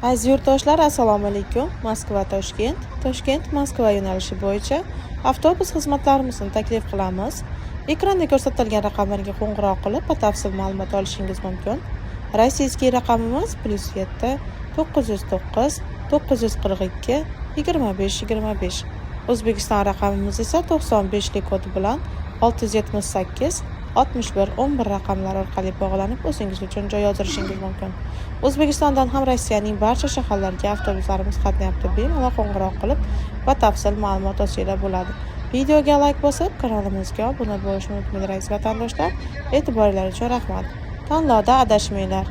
Aziz yurtdoshlar, assalomu alaykum. Moskva Toshkent, Toshkent Moskva yo'nalishi bo'yicha avtobus xizmatlarimizni taklif qilamiz. Ekranda ko'rsatilgan raqamlarga qo'ng'iroq qilib, batafsil ma'lumot olishingiz mumkin. Российский raqamimiz +7 909 942 25 25. O'zbekiston raqamimiz esa 95 lik kodi bilan 678 61 11 raqamlari orqali bog'lanib, o'zingiz uchun joy yozdirishingiz mumkin. O'zbekistondan ham Rossiyaning barcha shaharlariga avtobuslarimiz qatnayapti. Bemalol qo'ng'iroq qilib, batafsil ma'lumot olsanglar bo'ladi. Videoga layk bosib, kanalimizga obuna bo'lishni unutmanglar, aziz vatandoshlar. E'tiboringlar uchun rahmat. Tanlovda adashmanglar.